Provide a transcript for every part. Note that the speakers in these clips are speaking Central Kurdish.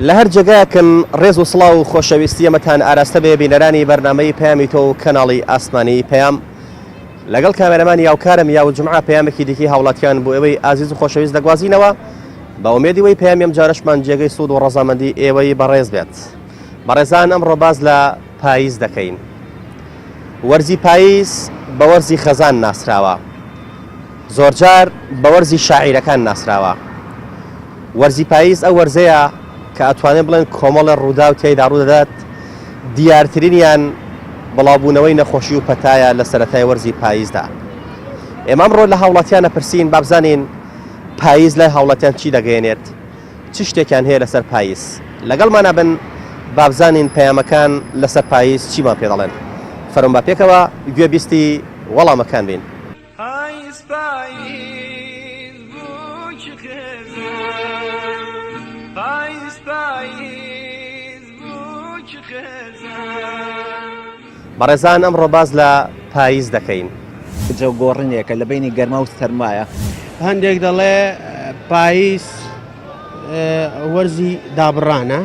لە هەر جێگایەکن ڕێز و سڵاو و خۆشەویستی ئەمەتان ئاراستە بێ بینەرانی بەرنامەی پەیامی تۆ و کەناڵی ئاسمانی پەیام لەگەڵ کامێرەمانی یاوکارم یاو جمعە پەیامێکی دیکەی هاوڵاتیان بۆ ئێوەی ئازیز و خۆشەویست دەگوازینەوە بە ئومێدی وەی پەیامی ئەم جارەشمان جێگەی سوود و ڕەزامەندی ئێوەی بەڕێز بێت. بەڕێزان ئەمڕۆ باس لە پاییز دەکەین. وەرزی پاییز بە وەرزی خەزان ناسراوە. زۆرجار بە وەرزی شاعیرەکان ناسراوە. وەرزی پاییز ئەو وەرزەیە کە ئەتوانێن بڵێن کۆمەڵێ ڕووداو تیایدا ڕوودەدات، دیارترینیان بڵاوبوونەوەی نەخۆشی و پەتایە لە سەرەتای وەرزی پاییزدا. ئێمە ئەمڕۆ لە هاوڵاتیان ئەپرسین با بزانین پاییز لای هاوڵاتیان چی دەگەیەنێت؟ چ شتێکیان هەیە لەسەر پاییز؟ لەگەڵمانا بن با بزانین پەیامەکان لەسەر پاییز چیمان پێ دەڵێن. فەرموون با پێکەوە گوێ بیستی وەڵامەکان بین. پاییز پاییز بووکی خێزان پاییز پاییز بووکی خێزان. بەڕێزان ئەمڕۆ باس لە پاییز دەکەین. جەو گۆڕینێکە لە بەینی گەرما و سەرمایە. هەندێک دەڵێ پاییز وەرزی دابڕانە،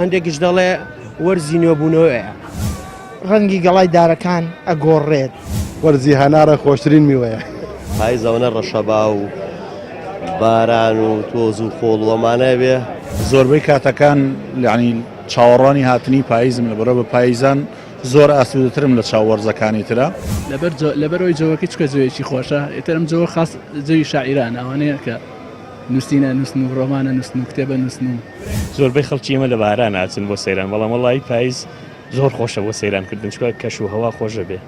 هەندێکیش دەڵێ وەرزی نوێبوونەوەیە. ڕەنگی گەڵای دارەکان ئەگۆڕێت. وەرزی هەنارە خۆشترین میوەیە. پاییز ئەوەنە ڕەشەبا و باران و تۆز و خۆڵ و ئەمانە بێ. زۆربەی کاتەکان یانی چاوەڕوانی هاتنی پاییزم لەبەرئەوە بە پاییزان زۆر ئاسوودەترم لە چاو وەرزەکانی ترا. لەبەر لەبەرئەوەی جەوەکەی چونکە جەوێکی خۆشە ئیتر ئەم جەوە خاس جەوی شاعیرانە ئەوانەیە کە نووسینە نووسن و ڕۆمانە نووسن و کتێبە نووسن و. زۆربەی خەڵکی ئێمە لە باران ئاچن بۆ سەیران بەڵام وەڵایی پایز زۆر خۆشە بۆ سەیران کردن چونکە کەش و هەوا خۆش ئەبێ.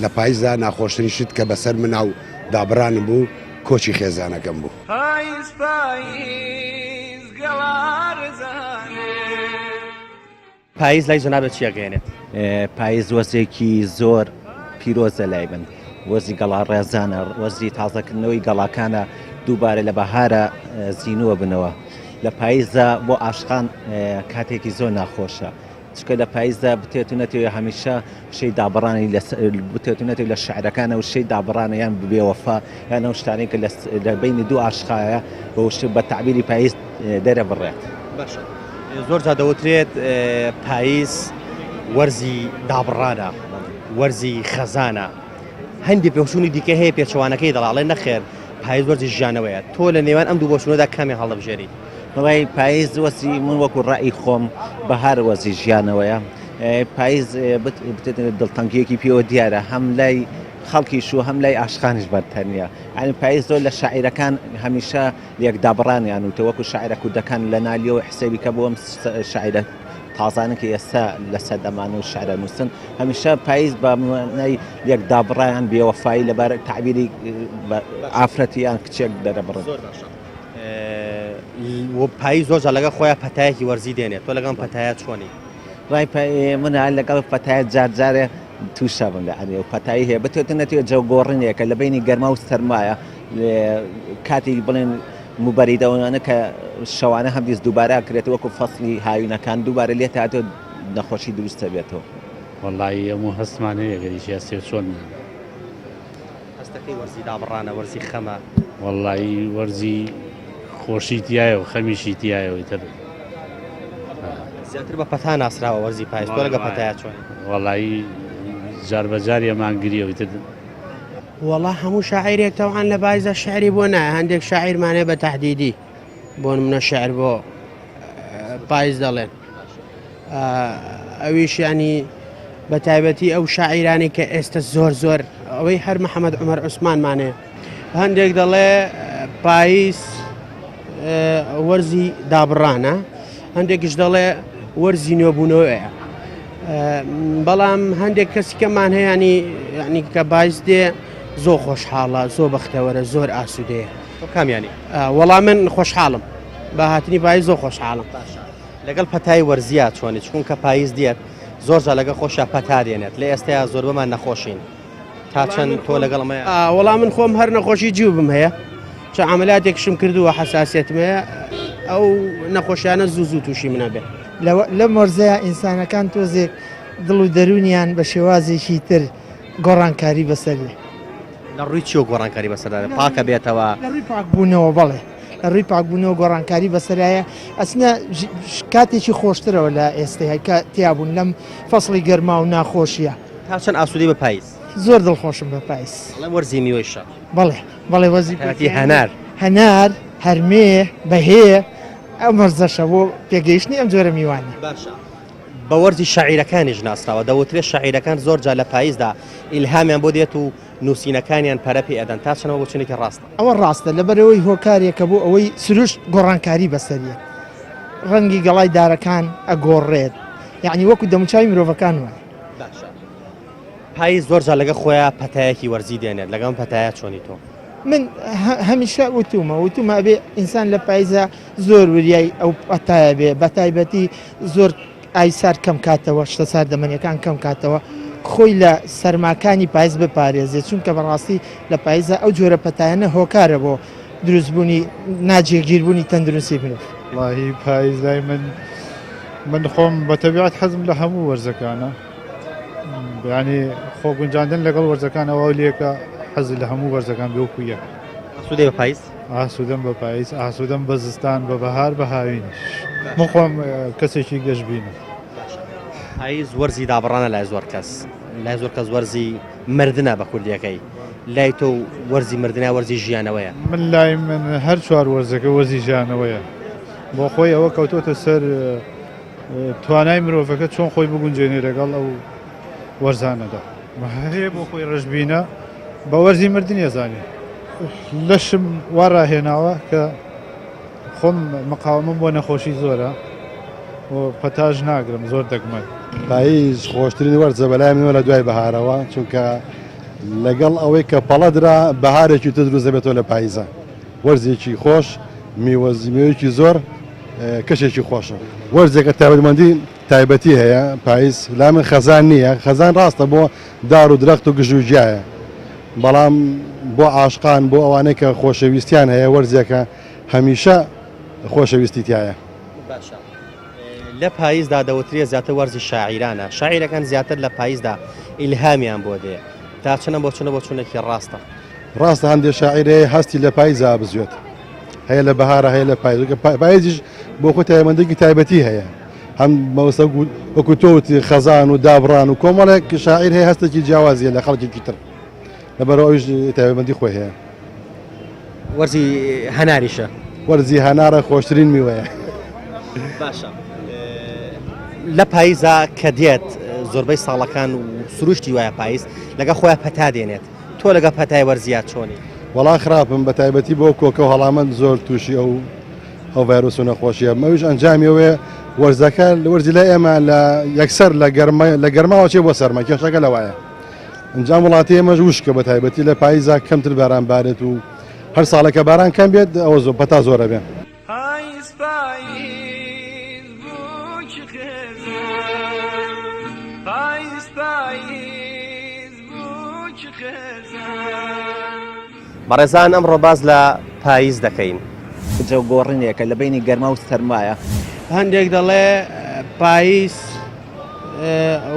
لە پایزدا ناخۆشترین شت کە بەسەر منا و دابڕانم بوو کۆچی خێزانەکەم بوو. پایز پایز گەڵا ڕزانێ. پایز لای جەنابت چی ئەگەیەنێت؟ پایز وەرزێکی زۆر پیرۆزە لای من، وەرزی گەڵا ڕێزانە، وەرزی تازەکردنەوەی گەڵاکانە، دووبارە لە بەهارە زینووە بنەوە. لە پایزدا بۆ عاشقان کاتێکی زۆر ناخۆشە، چونکە لە پایزدا بتێت و نەتەوێ هەمیشە وشەی دابڕانی بتێت و نەتەوێ لە شعرەکانە وشەی دابڕانە یان بێوەفا یان ئەو شتانەی کە لە بینی دوو عاشقایە بە وشە بە تەعبیری پایز دەرەبڕێت. باشە زۆر جار دەوترێت پاییز وەرزی دابڕانە، وەرزی خەزانە، هەندێک بۆچوونی دیکە هەیە پێچەوانەکەی دەڵێ ئەڵێ نەخێر پاییز وەرزی ژیانەوەیە، تۆ لە نێوان ئەم دوو بۆچوونەدا کامیان هەڵدەبژێری؟ وەڵای پاییز وەرزی من وەکو ڕەئی خۆم بەهار وەرزی ژیانەوەیە، پاییز دڵتەنگییەکی پێوە دیارە هەم لای خەڵکیش و هەم لای عاشقانیش بەر تەنیا، یانی پاییز زۆر لە شاعیرەکان هەمیشە لێکدابڕانیان وتە وەکو شاعیرە کوردەکان لە نالیەوە حسێبی کە بۆ ئەم شاعیرە تازانە کە ئێستا لە سەردەمان و شعرە نووسن هەمیشە پاییز بە مانای لێکدابڕایان بێوەفایی لەبار تعبیری ئافرەتی یان کچێک دەرەبڕن. زۆر باشە و پاییز زۆر جار لەگەڵ خۆیان پەتایەکی وەرزی دێنێت تۆ لەگەڵ پەتایە چۆنی؟ ڕای من لەگەڵ پەتایە جار جارێ تووشە بم لە ئەنێ و پەتایی هەیە بتێت نەتێت جەو گۆڕینێکە لە بینی گەرما و سەرمایە کاتێک بڵێن موبەریدەوەنە کە شەوانە هەمدیس دووبارە کرێت وەکو فەسلی هاوینەکان دووبارە لێت هاتۆ نەخۆشی دروستە بێتەوە. وەڵایی ئەموو هەستمان هەیە گەریکی هەستێ چۆن هەستەکەی وەرزی دابڕانە وەرزی خەمە. وەڵایی وەرزی خۆشی تایە و خەمیشی تایە و ئیتر زیاتر بە پەتا ناسراوە وەرزی پایز تۆ لەگە پەتایا چۆنی؟ وەڵایی جار بە جار ئێمان گریە و ئیتر وەڵا هەموو شاعیرێک تەوان لە بایزە شعری بۆ نایە هەندێک شاعیرمان هەیە بە تەحدیدی بۆ نمونە شعر بۆ پایز دەڵێن ئەویش ینی بە تایبەتی ئەو شاعیرانی کە ئێستا زۆر زۆر ئەوەی هەر محەممەد عمر عوسمانمانێ هەندێک دەڵێ پاییز وەرزی دابڕانە هەندێکیش دەڵێ وەرزی نوێبوونەوەیە بەڵام هەندێک کەسی کەمان هەیەنی ینی کە بایس دێ زۆر خۆشحاڵە زۆر بەختەوەرە زۆر ئاسوودەیە کامیانی وەڵام من خۆشحاڵم بە هاتنی پاییز زۆر خۆشحاڵم لەگەڵ پەتای وەرزیا چۆنی چونکە پاییز دێت زۆر جا لەگە خۆشە پەتا دێنێت لە ئێستایا زۆربەمان نەخۆشین تا چەند تۆ لەگەڵ ئەمەیە؟ وەڵا من خۆم هەر نەخۆشی جیوبم هەیە چە عملیاتێکشم کردووە حساسیەتم هەیە ئەو نەخۆشیانە زوو زوو تووشی منە بێ. لەم وەرزەیا ئینسانەکان تۆزێک دڵ و دەروونیان بە شێوازێکی تر گۆڕانکاری بەسەر دێ. لە ڕووی چیەوە گۆڕانکاری بەسەردا دێ؟ پاکە بێتەوە؟ لە ڕووی پاکبوونەوە بەڵێ. لە ڕووی پاکبوونەوە گۆڕانکاری بەسەرایە ئەچنە کاتێکی خۆشترەوە لە ئێستەیە کە تیابوون لەم فەسڵی گەرما و ناخۆشیە. تا چەند ئاسوودەی بە پایز؟ زۆر دڵخۆشم بە پایز. ئەڵێم وەرزی میوەیشە. بەڵێ بەڵێ وەرزی پێکهاتی هەنار. هەنار، هەرمێ، بەهێ، ئەم وەرزەشە بۆ پێگەیشتنی ئەم جۆرە میوانە. باشە بە وەرزی شاعیرەکانیش ناسراوە، دەوترێت شاعیرەکان زۆر جار لە پایزدا ئیلهامیان بۆ دێت و نووسینەکانیان پەرە پێ ئەدەن، تا چەند ئەوە بۆچوونێکی ڕاستە؟ ئەوە ڕاستە، لەبەرئەوەی هۆکارێکە بۆ ئەوەی سروشت گۆڕانکاری بەسەریەت، ڕەنگی گەڵای دارەکان ئەگۆڕێت، یەعنی وەکو دەموچاوی مرۆڤەکان وایە. باشە پایز زۆر جار لەگەڵ خۆیا پەتایەکی وەرزی دێنێت، لەگەڵ ئەم پەتایە چۆنی تۆ؟ من هەمیشە وتومە وتومە ئەبێ ئینسان لە پایزا زۆر وریای ئەو پەتایە بێ، بەتایبەتی زۆر ئاوی سارد کەم کاتەوە، شتە ساردەمەنیەکان کەم کاتەوە، خۆی لە سەرماکانی پایز بپارێزێت، چونکە بەڕاستی لە پایزا ئەو جۆرە پەتایانە هۆکارە بۆ دروستبوونی ناجێگیربوونی تەندروستی مرۆڤ. وەڵاهی پایز لای من من خۆم بە تەبیعەت حەزم لە هەموو وەرزەکانە یانی خۆ گونجاندن لەگەڵ وەرزەکان ئەوە لێکە حەز لە هەموو وەرزەکان بێ وەکو یەک. ئاسوودەی بە پایز؟ ئاسوودەم بە پایز، ئاسوودەم بە زستان، بە بەهار، بە هاوینیش. من خۆم کەسێکی گەشبینم. باشە پایز وەرزی دابڕانە لای زۆر کەس، لای زۆر کەس وەرزی مردنە بە کوردیەکەی، لای تۆ وەرزی مردنە وەرزی ژیانەوەیە؟ من لای من هەر چوار وەرزەکە وەرزی ژیانەوەیە. بۆ خۆی ئەوە کەوتۆتە سەر توانای مرۆڤەکە چۆن خۆی بگونجێنێ لەگەڵ ئەو وەرزانەدا. هەیە بۆ خۆی ڕەشبینە بە وەرزی مردنی ئەزانێ. لەشم وا ڕاهێناوە کە خۆم مقاومەم بۆ نەخۆشی زۆرە و پەتاش ناگرم زۆر دەگمەن. پاییز خۆشترین وەرزە بەلای منەوە لە دوای بەهارەوە چونکە لەگەڵ ئەوەی کە پەڵە درا بەهارێکی تر دروست دەبێتەوە لە پاییزە وەرزێکی خۆش میوەزی میوەیەکی زۆر کەشێکی خۆشە وەرزێکە تایبەتمەندی تایبەتی هەیە پاییز لای من خەزان نییە خەزان ڕاستە بۆ دار و درەخت و گژ و گیایە بەڵام بۆ عاشقان بۆ ئەوانەی کە خۆشەویستیان هەیە وەرزێکە هەمیشە خۆشەویستی تایە. باشە لە پاییزدا دەوترێ زیاتر وەرزی شاعیرانە شاعیرەکان زیاتر لە پاییزدا ئیلهامیان بۆ دێ تا چەنە بۆ چونە بۆ چونێکی ڕاستە؟ ڕاستە هەندێک شاعیر هەیە هەستی لە پاییزا بزوێت هەیە لە بەهارە هەیە لە پاییز پاییزیش بۆ خۆی تایبەتمەندێکی تایبەتی هەیە هەم مەوسە وەکو تۆ وتی خەزان و دابڕان و کۆمەڵێک شاعیر هەیە هەستێکی جیاوازیە لە خەڵکێکی تر لەبەرەوە ئەویش تایبەتمەندی خۆی هەیە. وەرزی هەناریشە. وەرزی هەنارە خۆشترین میوەیە. باشە لە پاییزا کە دێت زۆربەی ساڵەکان و سروشتی وایە پاییز لەگە خۆیان پەتا دێنێت تۆ لەگە پەتای وەرزیا چۆنی؟ وەڵا خراپم بە تایبەتی بۆ کۆکە و هەڵامەت زۆر تووشی ئەو ئەو ڤایرۆس و نەخۆشیە ئەویش ئەنجامی ئەوەیە وەرزەکە لە وەرزی لای ئێمە لە یەکسەر لە گەرمە لە گەرماوە چێ بۆ سەرما کێشەکە لەوایە ئەنجام وڵاتی ئێمەش وشکە بە تایبەتی لە پاییزا کەمتر باران بارێت و هەر ساڵێکە باران کەم بێت ئەوە زۆر پەتا زۆرە بێ. پاییز پاییز بووکی خێزان پاییز پاییز بووکی خێزان. بەڕێزان ئەمڕۆ باس لە پاییز دەکەین. جەو گۆڕینێکە لە بەینی گەرما و سەرمایە. هەندێک دەڵێ پاییز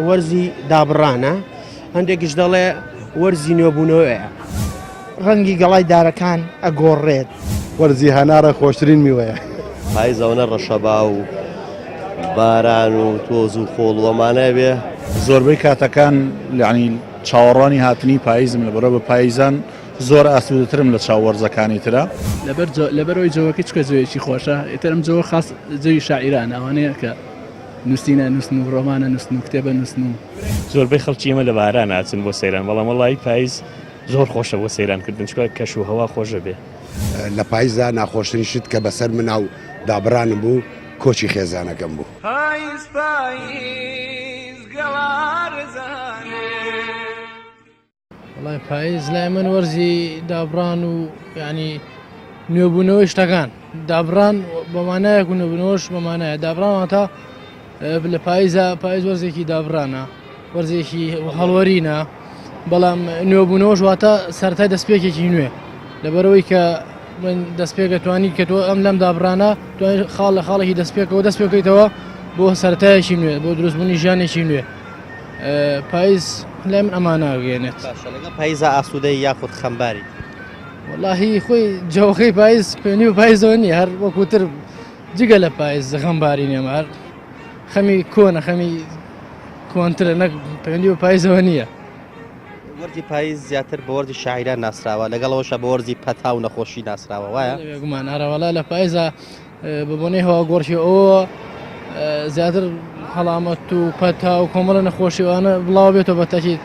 وەرزی دابڕانە، هەندێکیش دەڵێ وەرزی نوێبوونەوەیە. ڕەنگی گەڵای دارەکان ئەگۆڕێت. وەرزی هەنارە خۆشترین میوەیە. پایز ئەوەنە ڕەشەبا و باران و تۆز و خۆڵ و ئەمانە بێ. زۆربەی کاتەکان یانی چاوەڕوانی هاتنی پاییزم لەبەرئەوە بە پاییزان زۆر ئاسوودەترم لە چاو وەرزەکانی ترا. لەبەر لەبەرئەوەی جەوەکەی چونکە جەوێکی خۆشە ئیتر ئەم جەوە خاس جەوی شاعیرانە ئەوانەیە کە نووسینە نووسن و ڕۆمانە نووسن و کتێبە نووسن و. زۆربەی خەڵکی ئێمە لە بەهاران ئاچن بۆ سەیران بەڵام وەڵایی پایز زۆر خۆشە بۆ سەیران کردن چونکە کەش و هەوا خۆش ئەبێ. لە پایزا ناخۆشترین شت کە بەسەر منا و دابڕانم بوو کۆچی خێزانەکەم بوو. پایز پایز گەڵا ڕزانێ. وەڵای پایز لای من وەرزی دابڕان و یعنی نوێبوونەوەی شتەکان دابڕان بەمانایەک و نوێبوونەوەش بەمانایە دابڕان واتە لە پایزا پایز وەرزێکی دابڕانە وەرزێکی هەڵوەرینە بەڵام نوێبوونەوەش واتە سەرای دەستپێکێکی نوێ لەبەرەوەی کە من دەستپێکە توانی کە تۆ ئەم لەم دابڕانە توانی خاڵ لە خاڵێکی دەستپێکەوە دەست پێکەیتەوە بۆ سەرەتایەکی نوێ بۆ دروستبوونی ژیانێکی نوێ پایز لای من ئەمانە ئەگەیەنێت. باشە لەگەڵ پایزا ئاسوودەی یاخود خەمباری؟ وەڵاهی خۆی جەوەکەی پایز پەیوەندی بە پایزەوە نییە هەر وەکوتر جگە لە پایز غەمباری نێمە هەر خەمی کۆنە خەمی کۆنترە نەک پەیوەندی بە پایزەوە نییە. وەرزی پایز زیاتر بە وەرزی شاعیران ناسراوە لەگەڵەوەشە بە وەرزی پەتا و نەخۆشی ناسراوە وایە؟ بێگومان ئەرەوەڵا لە پایزا بە بۆنەی هەواگۆڕکی ئەوە زیاتر هەڵامەت و پەتا و کۆمەڵە نەخۆشیوانە بڵاو بێتەوە بە تەکیت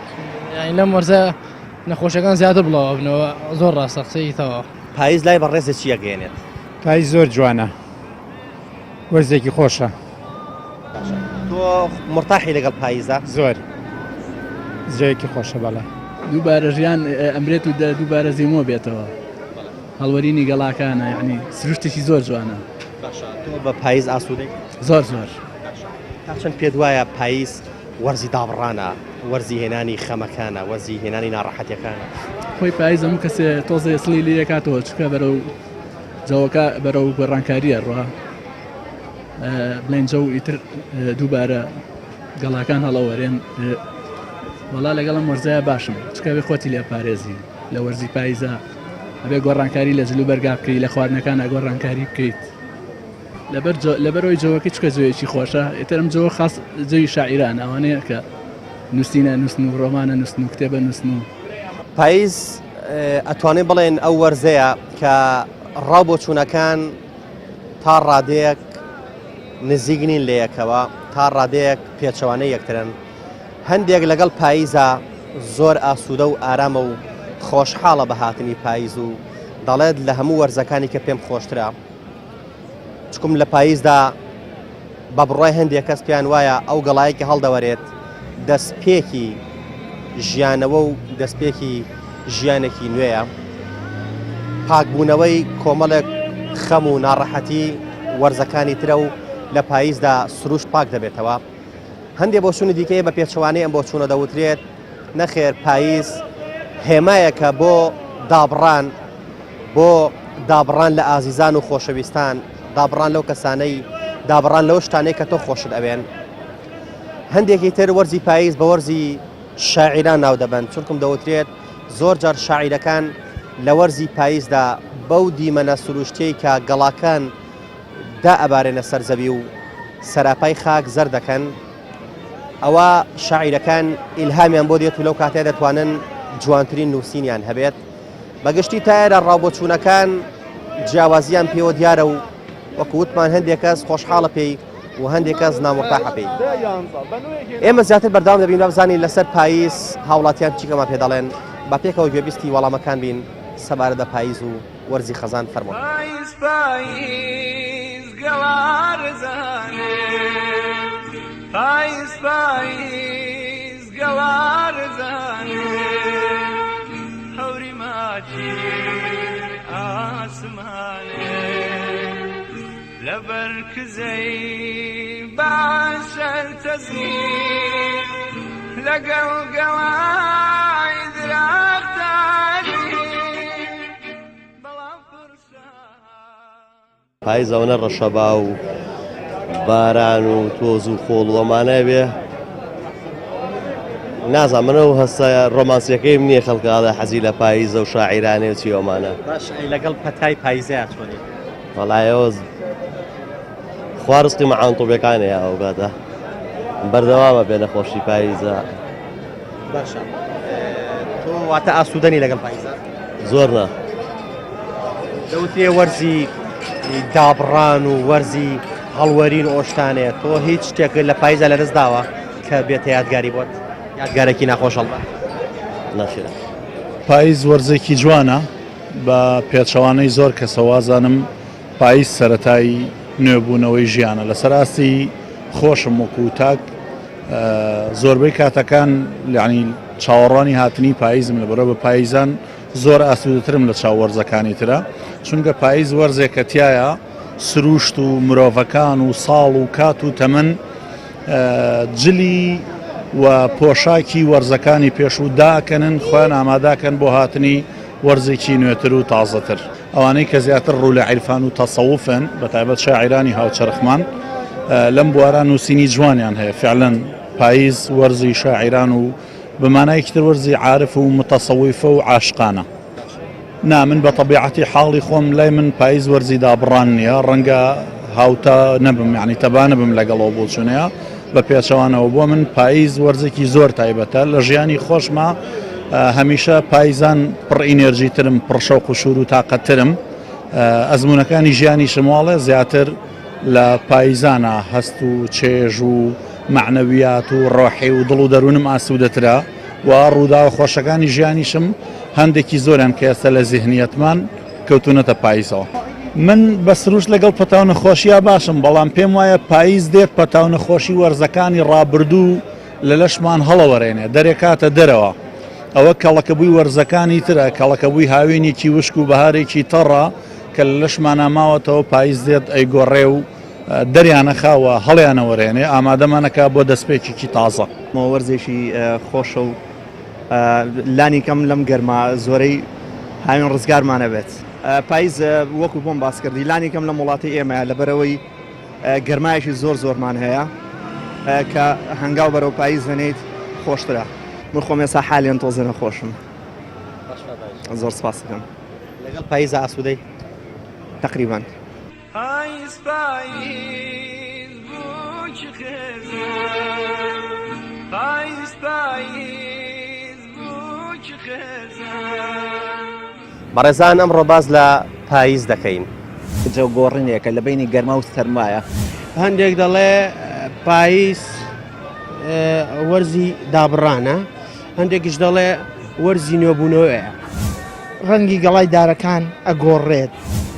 یانی لەم وەرزە نەخۆشەکان زیاتر بڵاو بنەوە زۆر ڕاستە قسەی تەواو. پایز لای بەڕێزت چی ئەگەیەنێت؟ پایز زۆر جوانە وەرزێکی خۆشە. باشە تۆ مورتاحی لەگەڵ پایزا؟ زۆر جێیەکی خۆشە بەڵێ. دووبارە ژیان ئەمرێت و دووبارە زیمۆ بێتەوە. هەڵوەرینی گەڵاکانە یعنی سروشتێکی زۆر جوانە. باشە تۆ بە پایز ئاسوودەی؟ زۆر زۆر. باشە تا چەند پێت وایە پایز وەرزی دابڕانە، وەرزی هێنانی خەمەکانە، وەرزی هێنانی ناڕەحەتیەکانە؟ خۆی پایز هەموو کەسێ تۆزێ سڵی لێ کاتەوە چونکە بەرەو جەوەکە بەرەو گۆڕانکاریە ڕوا بڵێن جەو ئیتر دووبارە گەڵاکان هەڵەوەرێن وەڵا لەگەڵم وەرزەیە باشم چکە بێ خۆتی لێ پارێزی لە وەرزی پایزا ئەبێ گۆڕانکاری لە جل و بەرگا بکەیت لە خواردنەکانە گۆڕانکاری بکەیت لەبەر لەبەرەوەی جەوەکەی چکە جەوێکی خۆشە ئیترم جەوە خاص جەوی شاعیران ئەوانەیە کە نووسینە نووسن و ڕۆمانە نووسن و کتێبە نووسن و پایز ئەتوانین بڵێن ئەو وەرزەیە کە ڕاو بۆچوونەکان تا ڕادەیەک نزیک نین لە یەکەوە تا ڕادەیەک پێچەوانەی یەکترن هەندێک لەگەڵ پاییزا زۆر ئاسوودە و ئارامە و خۆشحاڵە بە هاتنی پاییز و دەڵێت لە هەموو وەرزەکانی کە پێم خۆشترە چکم لە پاییزدا بە بڕای هەندێک کەس پێیان وایە ئەو گەڵایەکی هەڵدەوەرێت دەستپێکی ژیانەوە و دەستپێکی ژیانێکی نوێیە پاکبوونەوەی کۆمەڵێک خەم و ناڕەحەتی وەرزەکانی ترە و لە پاییزدا سروشت پاک دەبێتەوە. هەندێ بۆچوونی دیکەیە بە پێچەوانەی ئەم بۆچوونە دەوترێت نەخێر پاییز هێمایەکە بۆ دابڕان بۆ دابڕان لە ئازیزان و خۆشەویستان دابڕان لەو کەسانەی دابڕان لەو شتانەی کە تۆ خۆشت ئەوێن هەندێکی تر وەرزی پاییز بە وەرزی شاعیران ناو دەبەن چونکم دەوترێت زۆر جار شاعیرەکان لە وەرزی پاییزدا بەو دیمەنە سروشتیەی کە گەڵاکان دائەبارێنە سەر زەوی و سەراپای خاک زەرد دەکەن، ئەوا شاعیرەکان ئیلهامیان بۆ دێت و لەو کاتەیە دەتوانن جوانترین نووسینیان هەبێت. بە گشتی تا ئێرە ڕاوبۆچوونەکان جیاوازیان پێوە دیارە و وەکو وتمان هەندێک کەس خۆشحاڵە پێی و هەندێک کەس نامورتاحە پێی. ئێمە زیاتر بەردەوام دەبین با بزانین لەسەر پاییز هاوڵاتیان چیکەمان پێ دەڵێن با پێکەوە گوێبیستی وەڵامەکان بین سەبارەت بە پاییز و وەرزی خەزان فەرموون. پاییز پاییز گەڵارزانێ پاییز پاییز گەڵارزانێ هەوری ماچی ئاسمانێ لەبەر کزەی باشەر تەزی لەگەڵ گەڵای درەختانی بەڵام پرسە. پایز ئەوەنە ڕەشەبا و باران و تۆز و خۆڵ و ئەمانە بێ نازانم من ئەو هەستە ڕۆمانسیەکەیم نییە خەڵکە ئەڵێ حەزی لە پاییزە و شاعیرانێ و چی ئەمانە باش ئەی لەگەڵ پەتای پاییزەیا چۆنی؟ وەڵای ئەوە خوا ڕزقی مەعانتوبەکانەیە ئەو کاتە بەردەوامە بێ نەخۆشی پاییزە باشە تۆ واتە ئاسوودەنی لەگەڵ پاییزە؟ زۆر نا. دەوترێ وەرزی دابڕان و وەرزی هەڵوەرین و ئۆشتانەیە تۆ هیچ شتێک لە پاییزە لەدەست داوە کە بێتە یادگاری بۆت یادگارێکی ناخۆش هەڵبەت نەخێر. پاییز وەرزێکی جوانە بە پێچەوانەی زۆر کەسە وازانم پاییز سەرەتای نوێبوونەوەی ژیانە لەسەر ئاستی خۆشم وەکو تاک زۆربەی کاتەکان یعنی چاوەڕوانی هاتنی پاییزم لەبەرە بە پاییزان زۆر ئاسوودەترم لە چاو وەرزەکانی ترە چونکە پاییز وەرزێکە تایە سروشت و مرۆڤەکان و ساڵ و کات و تەمەن جلی و پۆشاکی وەرزەکانی پێشوو داکەنن خۆیان ئاماداکەن بۆ هاتنی وەرزێکی نوێتر و تازەتر. ئەوانەی کە زیاتر ڕوو لە عیرفان و تەسەوفن، بە تایبەت شاعیرانی هاوچەرخمان، لەم بوارە نووسینی جوانیان هەیە. فعلەن پاییز وەرزی شاعیران و بە مانایەکی تر وەرزی عارف و متەسەویفە و عاشقانە. نا من بە تەبیعەتی حاڵی خۆم لای من پایز وەرزی دابڕان نییە ڕەنگە هاوتا نەبم یعنی تەبا نەبم لەگەڵ ئەو بۆچوونەیە بە پێچەوانەوە بۆ من پایز وەرزێکی زۆر تایبەتە لە ژیانی خۆشما هەمیشە پایزان پڕ ئینێرجی ترم پڕ شەوق و شور و تاقەتترم ئەزمونونەکانی ژیانیشم واڵێ زیاتر لە پایزانە هەست و چێژ و مەعنەویات و ڕۆحی و دڵ و دەروونم ئاسوودەترە و ڕووداوە خۆشەکانی ژیانیشم هەندێکی زۆریان کە ئێستا لە زیهنیەتمان کەوتوونەتە پایزەوە. من بە سروشت لەگەڵ پەتا و نەخۆشییا باشم، بەڵام پێم وایە پایز دێت پەتا و نەخۆشی وەرزەکانی ڕابردوو لە لەشمان هەڵەوەرێنێ، دەرێکاتە دەرەوە. ئەوە کەڵەکەبووی وەرزەکانی ترە، کەڵەکەبووی هاوینێکی وشک و بەهارێکی تەڕە کە لە لەشمانا ماوەتەوە، پایز دێت ئەیگۆڕێ و دەریانەخا و هەڵیانەوەرێنێ، ئامادەمانەکا بۆ دەستپێکێکی تازە. وەرزێکی خۆشە و لانی کەم لەم گەرما زۆرەی هاوین ڕزگارمانە بێت. پایز وەکو بۆم باس کردی لانی کەم لەم وڵاتی ئێمە لەبەرەوەی گەرمایەکی زۆر زۆرمان هەیە کە هەنگاو بەرەو پاییز دەنێیت خۆشترە. من خۆم ئێستا حالیان تۆزێ نەخۆشم. زۆر سپاس دەکەم. لەگەڵ پاییزا ئاسوودەی؟ تەقریبەن. پاییز پاییز بووکی خێزان پاییز پاییز بووکی خێزان. بەڕێزان ئەمڕۆ باس لە پاییز دەکەین. جەو گۆڕینێکە لە بەینی گەرما و سەرمایە. هەندێک دەڵێ پاییز وەرزی دابڕانە، هەندێکیش دەڵێ وەرزی نوێبوونەوەیە. ڕەنگی گەڵای دارەکان ئەگۆڕێت.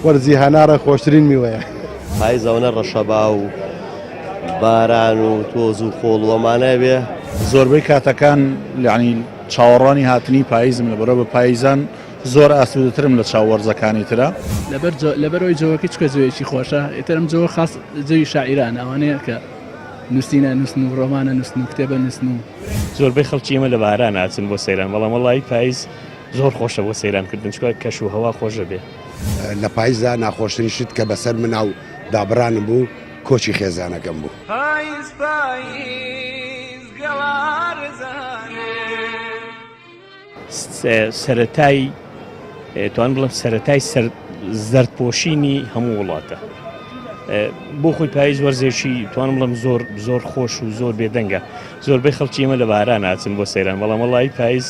وەرزی هەنارە خۆشترین میوەیە. پایز ئەوەنە ڕەشەبا و باران و تۆز و خۆڵ و ئەمانە بێ. زۆربەی کاتەکان یانی چاوەڕوانی هاتنی پاییزم لەبەرئەوە بە پاییزان زۆر ئاسوودەترم لە چاو وەرزەکانی ترە. لەبەر لەبەرئەوەی جەوەکەی چونکە جەوێکی خۆشە ئیتر ئەم جەوە خاس جەوی شاعیرانە ئەوانەیە کە نووسینە نووسن و ڕۆمانە نووسن و کتێبە نووسن و. زۆربەی خەڵکی ئێمە لە باران ئاچن بۆ سەیران بەڵام وەڵایی پاییز زۆر خۆشە بۆ سەیران کردن چونکە کەش و هەوا خۆشە بێ. لە پایزدا ناخۆشترین شت کە بەسەر منا و دابڕانم بوو کۆچی خێزانەکەم بوو. پایز پایز گەڵا ڕزانێ. سەرەتای توان بڵێم سەرەتای سەر زەرد پۆشینی هەموو وڵاتە. بۆ خۆی پاییز وەرزێکی توانم بڵێم زۆر زۆر خۆش و زۆر بێدەنگە زۆربەی خەڵکی ئێمە لە باران ئاچن بۆ سەیران بەڵام وەڵی پاییز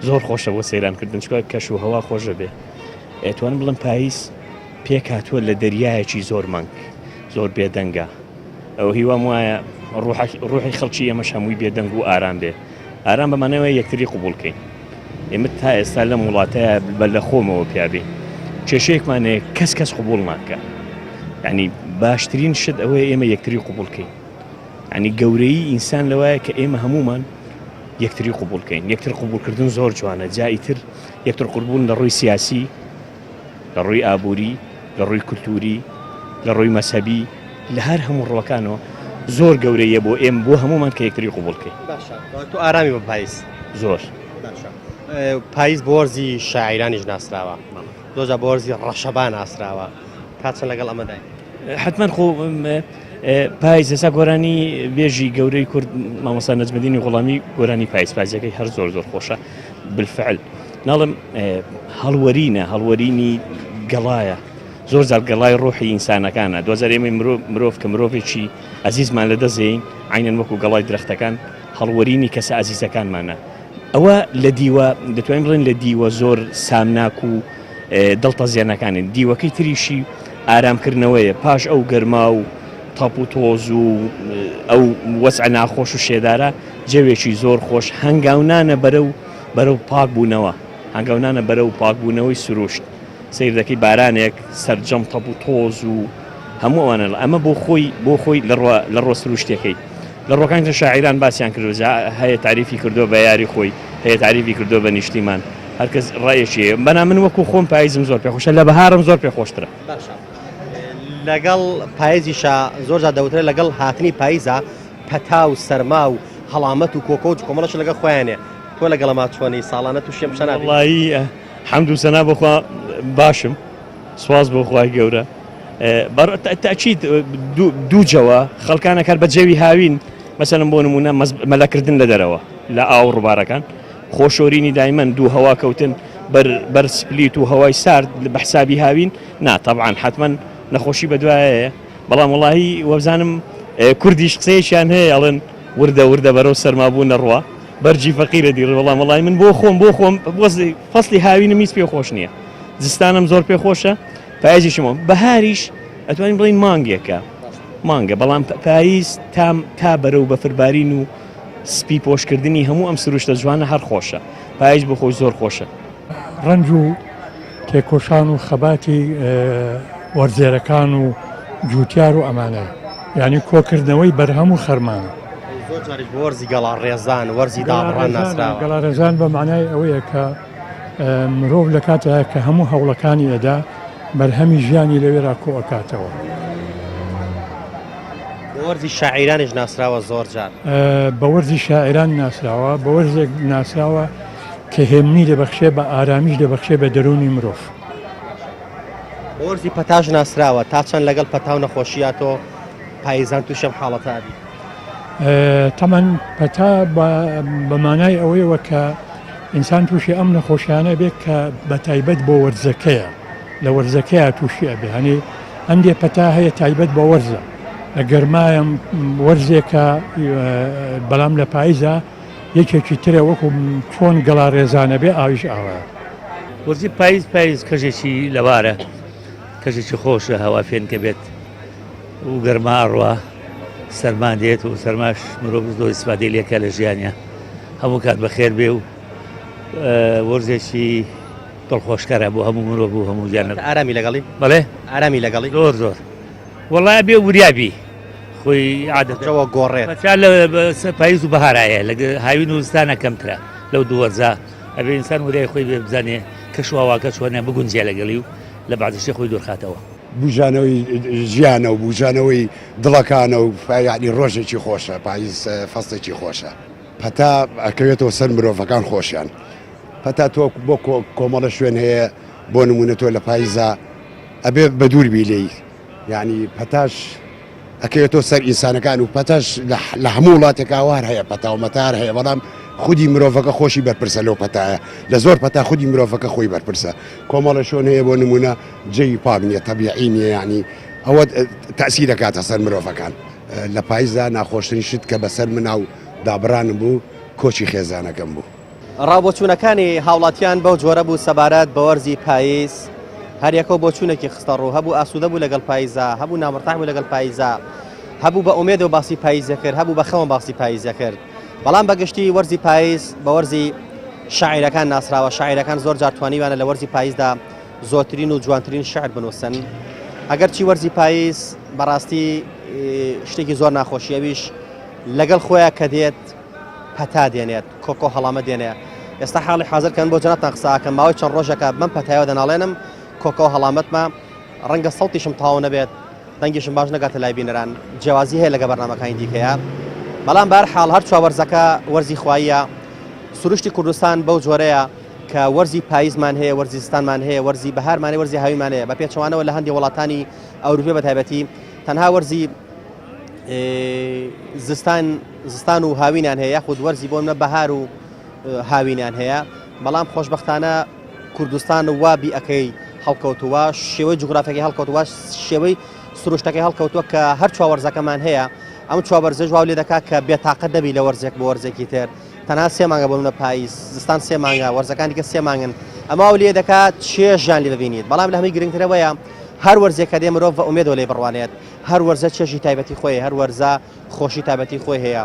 زۆر خۆشە بۆ سەیران کردن چونکە کەش و هەوا خۆشە بێ ئەتوانم بڵێم پاییز پێکهاتووە لە دەریایەکی زۆر مەنگ زۆر بێدەنگە ئەو هیوام وایە ڕوحی خەڵکی ئێمەش هەمووی بێدەنگ و ئارام بێ ئارام بە مانای یەکتری قبوڵ کەین ئێمە تا ئێستا لەم وڵاتەیە بە لە خۆمەوە پیابین کێشەیەکمان هەیە کەس کەس قبوڵ ناکە ینی باشترین شت ئەوەیە ئێمە یەکتری قبوڵ کەین ینی گەورەی ئینسان لەوایە کە ئێمە هەمومان یەکتری قبوڵ کەین یەکتر قبوڵکردن زۆر جوانە جا ئیتر یەکتر قبوڵ لە ڕووی سیاسی لە ڕووی ئابووری لە ڕووی کولتوری لە ڕووی مەسەبی لە هەر هەموو ڕووەکانەوە زۆر گەورەیە بۆ ئێم بۆ هەمومان کە یەکتری قبوڵ کەین باشە تۆ ئارامی بە پاییز زۆر باشە پاییز بۆ وەرزی شاعیرانیش ناسراوە زۆر جار بۆ وەرزی ڕەشەبا ناسراوە تا چەند لەگەڵ ئەمەدای حتمما خۆ پایز ئێستا گۆرانی بێژی گەورەی کورد مامۆستا نەجمەدینی غوڵامی گۆرانی پایز پایزەکەی هەر زۆر زۆر خۆشە بالفعل ناڵم هەڵوەرینە هەڵوەرینی گەڵایە زۆر جار گەڵای ڕۆحی ئینسانەکانە دوجار ئێمەی مرۆڤ کە مرۆڤێکی ئەزیزمان لە دەزێین عینەن وەکو گەڵای درەختەکان هەڵوەرینی کەسە ئازیزەکانمانە ئەوە لە دیوە دەتوانین بڵێن لە دیوە زۆر سامناک و دڵتەزێنەکانن، دیوەکەی تریشی ئارامکردنەوەیە پاش ئەو گەرما و تەپ و تۆز و ئەو وەزعە ناخۆش و شێدارە، جەوێکی زۆر خۆش هەنگاونانە بەرەو بەرەو پاک بوونەوە، هەنگاونانە بەرەو پاکبوونەوەی سروشت، سەیر دەکەی بارانێک سەرجەم تەپ و تۆز و هەموو ئەوانە ئەمە بۆ خۆی بۆ خۆی لە ڕوە لە ڕوە سروشتیەکەی لە ڕوەکانی تر شاعیران باسیان کردوە جا هەیە تاریفی کردوە بە یاری خۆی هەیە تاریفی کردوە بە نیشتیمان هەرکەس ڕایەکی هەیە بەنا من وەکو خۆم پایزم زۆر پێخۆشە لە بەهارم زۆر پێخۆشترە. باشە لەگەڵ پایزیشا زۆر جار دەوترێت لەگەڵ هاتنی پایزا پەتا و سەرما و هەڵامەت و کۆکە و کۆمەڵەش لەگەڵ خۆیانێ تۆ لەگەڵما چۆنی ساڵانە تووشی ئەم شتە نابی؟ وەڵایی حەمد و سەنا بۆ خوا باشم سواز بۆ خوای گەورە تاکیید دوو جەوە خەڵکانە کار بە جەوی هاوین مەسەلەن بۆ نمونە مەلەکردن لە دەرەوە لە ئاو ڕووبارەکان خۆشۆرینی دایمەن دوو هەوا کەوتن بەر بەر سپلیت و هەوای سارد بە حسابی هاوین نا تەبعەن حەتمەن نەخۆشی بەدوایەیە بەڵام وەڵاهی وەبزانم کوردیش قسەیەکیان هەیە ئەڵێن وردە وردە بەرەو سەرمابوون نەڕوا بەرجی فەقیرە دیڕ وەڵام وەڵی من بۆ خۆم بۆ خۆم فەصلی هاوینم هیچ پێ خۆش نییە زستانم زۆر پێ خۆشە پایزیشمەوە بەهاریش ئەتوانین بڵین مانگێکە مانگە بەڵام پاییز تام تا بەرەو بەفربارین و سپی پۆشکردنی هەموو ئەم سروشتە جوانە هەر خۆشە پاییز بۆ خۆی زۆر خۆشە. ڕەنج و تێکۆشان و خەباتی وەرزێرەکان و جووتیار و ئەمانەیە یانی کۆکردنەوەی بەرهەم و خەرمانە. زۆر جاریش بە وەرزی گەڵاڕێزان، وەرزی دابڕان ناسراوە. گەڵاڕێزان بە مانای ئەوەیە کە مرۆڤ لە کاتێک کە هەموو هەوڵەکانی ئەدا بەرهەمی ژیانی لەوێرا کۆ ئەکاتەوە. بە وەرزی شاعیرانیش ناسراوە زۆر جار. بە وەرزی شاعیران ناسراوە، بە وەرزێک ناسراوە کە هێمنی دەبەخشێ بە ئارامیش دەبەخشێ بە دەروونی مرۆڤ. بە وەرزی پەتاش ناسراوە، تا چەند لەگەڵ پەتا و نەخۆشییا تۆ پاییزان تووشی ئەم حاڵەتە ئەبی؟ تەبعەن پەتا بە مانای ئەوەیەوە کە ئینسان تووشی ئەم نەخۆشیانە بێت کە بە تایبەت بۆ وەرزەکەیە لە وەرزەکەیا تووشی ئەبێ هەنێ هەندێ پەتا هەیە تایبەت بە وەرزە لە گەرمایە وەرزێکە بەڵام لە پاییزا یەکێکی ترە وەکو چۆن گەڵا ڕێزانە بێ ئاویش ئاوایە. وەرزی پاییز پاییز کەژێکی لەبارە کەژێکی خۆشە هەوا فێنکە بێت و گەرما ئەڕوا سەرما دێت و سەرماش مرۆڤ زۆر ئیسفادەی لێکە لە ژیانە هەموو کات بەخێر بێ و وەرزێکی دڵخۆشکەرە بۆ هەموو مرۆڤ و هەموو گیانە ئارامی لەگەڵی بەڵێ ئارامی لەگەڵی زۆر زۆر وەڵا بێ وریابی خۆی عادەتەوە گۆڕێت پەتا لە پاییز و بەهارایە لە هاوین و زستانە کەمترە لەو دوو وەرزە ئەبێ ئینسان وریای خۆی بێ بزانێ کەش و هەواکە چۆنە بگونجێ لەگەڵی و لە بەعزی شتێ خۆی دوورخاتەوە. بوژانەوەی ژیانە و بوژانەوەی دڵەکانە و یانی ڕۆژێکی خۆشە پاییز فەسڵێکی خۆشە. پەتا ئەکەوێتەوە سەر مرۆڤەکان خۆشیان پەتا تۆ بۆ کۆمەڵە شوێن هەیە بۆ نمونە تۆ لە پاییزا ئەبێ بە دوور بی لێی یعنی پەتاش ئەکەوێتەوە سەر ئینسانەکان و پەتاش لە هەموو وڵاتێکا وار هەیە پەتا و مەتار هەیە بەڵام خودی مرۆڤەکە خۆشی بەرپرسە لەو پەتایە لە زۆر پەتا خودی مرۆڤەکە خۆی بەرپرسە کۆمەڵە شوێن هەیە بۆ نمونە جێی پاک نییە تەبیعی نییە یعنی ئەوە تەسیر دەکاتە سەر مرۆڤەکان لە پایزدا ناخۆشترین شت کە بەسەر منا و دابڕانم بوو کۆچی خێزانەکەم بوو. ڕاوبۆچوونەکانی هاوڵاتیان بەو جۆرە بوو سەبارەت بە وەرزی پاییز، هەریەکەو بۆچوونێکی خستە ڕوو، هەبوو ئاسوودە بوو لەگەڵ پاییزا، هەبوو نامرتاح بوو لەگەڵ پاییزا، هەبوو بە ئومێدەوە باسی پاییز دەکرد، هەبوو بە خەمەوە باسی پاییز دەکرد. بەڵام بە گشتی وەرزی پاییز بە وەرزی شاعیرەکان ناسراوە، شاعیرەکان زۆر جار توانیویانە لە وەرزی پاییزدا زۆرترین و جوانترین شعر بنووسن. ئەگەرچی وەرزی پاییز بەڕاستی شتێکی زۆر ناخۆشی ئەویش لەگەڵ خۆیان کە دێت پەتا دێنێت کۆکۆ هەڵامە دێنێ ئێستا حاڵی حاضر کەن بۆ جەنابتان قسە ئەکەم ماوەی چەند ڕۆژێکە بەم پەتایەوە دەناڵێنم کۆکۆ هەڵامەتمە ڕەنگە سەوتیشم تەواو نەبێت دەنگیشم باش نەگاتە لای بینەران جیاوازی هەیە لەگە بەرنامەکانی دیکەیە بەڵام بار حاڵ هەر چوار وەرزەکە وەرزی خواییە سروشتی کوردستان بەو جۆرەیە کە وەرزی پاییزمان هەیە وەرزی زستانمان هەیە وەرزی بەهارمان هەیە وەرزی هاوینمان هەیە بە پێچەوانەوە لە هەندێک وڵاتانی ئەوروپی بە تایبەتی تەنها وەرزی زستان زستان و هاوینان هەیە یاخود وەرزی بۆ منە بەهار و هاوینان هەیە بەڵام خۆشببختانە کوردستان وا بیئەکەی هەڵکەوتووە شێوەی جوگرافەکەی هەڵکەوتووە شێوەی سروشتەکەی هەڵکەوتووە کە هەر چوار وەرزەکەمان هەیە ئەم چوار وەرزەش واو لێ دەکات کە بێتاقەت نەبی لە وەرزێک بۆ وەرزێکی تر تەنها سێ مانگە بۆ منە پاییز زستان سێ مانگە وەرزەکانی کە سێ مانگن ئەمە واو لێ دەکات چێژیان لێ ببینیت بەڵام لە هەمووی گرنگترەوەیە هەر وەرزێک کە دێ مرۆڤ بە ئومێدەوە لێی بڕوانێت هەر وەرزە چێژی تایبەتی خۆی هەر وەرزە خۆشی تایبەتی خۆی هەیە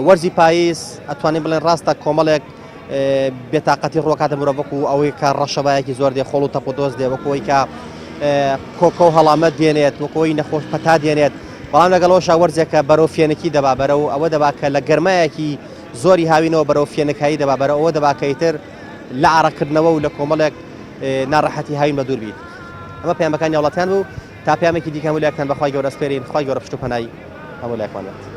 وەرزی پاییز ئەتوانین بڵێن ڕاستە کۆمەڵێک بێتاقەتی ڕۆکاتە مرۆڤ وەکو ئەوەی کە ڕەشەبایەکی زۆر دێ خۆڵ و تەپۆتۆز دێ وەکەوەی کە کۆکە و هەڵامەت دێنێت وەکەوەی نەخۆش پەتا دێنێت بەڵام لەگەڵەوەشا وەرزێکە بەرەو فێنکی دەبا بەرەو ئەوە دەبا کە لە گەرمایەکی زۆری هاوینەوە بەرەو فێنکایی دەبا بەرەو ئەوە دەبا کە ئیتر لە ئارەقکردنەوە و لە کۆمەڵێک ناڕەحەتی هاوین بە دوور بیت ئەمە پەیامەکانی هاوڵاتیان بوو تا پەیامێکی دیکە هەموو لایەکتان بەخوای گەورە ئەسپێرین خوای گەورە پشت و پەنای هەموو لایەکمان بێت.